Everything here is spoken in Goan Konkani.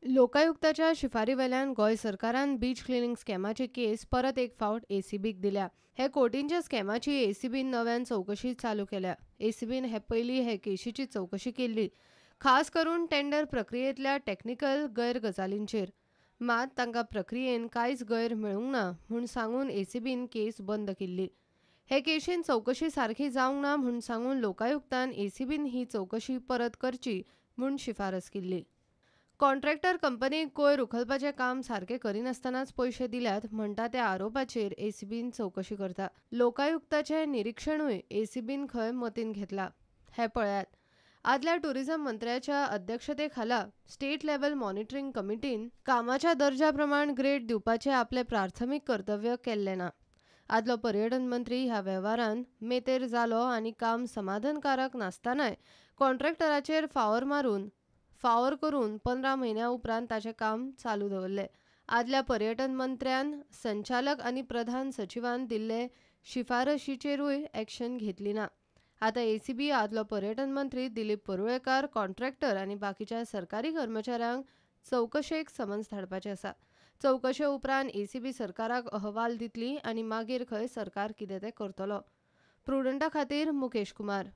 लोकायुक्ताच्या शिफारीवेल्यान गोंय सरकारान बीच क्लिनींग स्कॅमाची केस परत एक फावट एसीबीक दिल्या. हे कोटींच्या स्कॅमाची एसीबीन नव्यान चवकशी चालू केल्या. एसीबीन हे पयलीं हे केशीची चवकशी केल्ली, खास करून टेंडर प्रक्रियेंतल्या टॅक्निकल गैर गजालींचेर. मात तांकां प्रक्रियेन कांयच गैर मेळूंक ना म्हूण सांगून एसीबीन केस बंद केल्ली. हे केशीन चवकशी सारकी जावंक ना म्हूण सांगून लोकायुक्तान एसीबीन ही चवकशी परत करची म्हूण शिफारस केल्ली. कॉन्ट्रॅक्टर कंपनीक कोयर उखलपाचें काम सारकें करिनासतनाच पयशे दिल्यात म्हणटा त्या आरोपाचेर एसीबीन चवकशी करता. लोकायुक्ताचें निरिक्षणूय एसीबीन खंय मतीन घेतला हें पळयात. आदल्या टुरिझम मंत्र्याच्या अध्यक्षते खाला स्टेट लेव्हल मॉनिटरींग कमिटीन कामाच्या दर्जा प्रमाण ग्रेड दिवपाचें आपलें प्राथमीक कर्तव्य केल्लें ना. आदलो पर्यटन मंत्री ह्या वेव्हारान मेतेर जालो आनी काम समाधानकारक नासतनाय कॉन्ट्रॅक्टराचेर फावोर करून 15 म्हयन्या उपरांत ताचें काम चालू दवरलें. आदल्या पर्यटन मंत्र्यान संचालक आनी प्रधान सचिवान दिल्ले शिफारशीचेरूय एक्शन घेतली ना. आतां एसीबी आदलो पर्यटन मंत्री दिलीप परुळेकार, कॉन्ट्रॅक्टर आनी बाकीच्या सरकारी कर्मचाऱ्यांक चवकशेक समन्स धाडपाचें आसा. चवकशे उपरांत एसीबी सरकाराक अहवाल दितली आनी मागीर खंय सरकार कितें तें करतलो. प्रुडंटा खातीर मुकेश कुमार.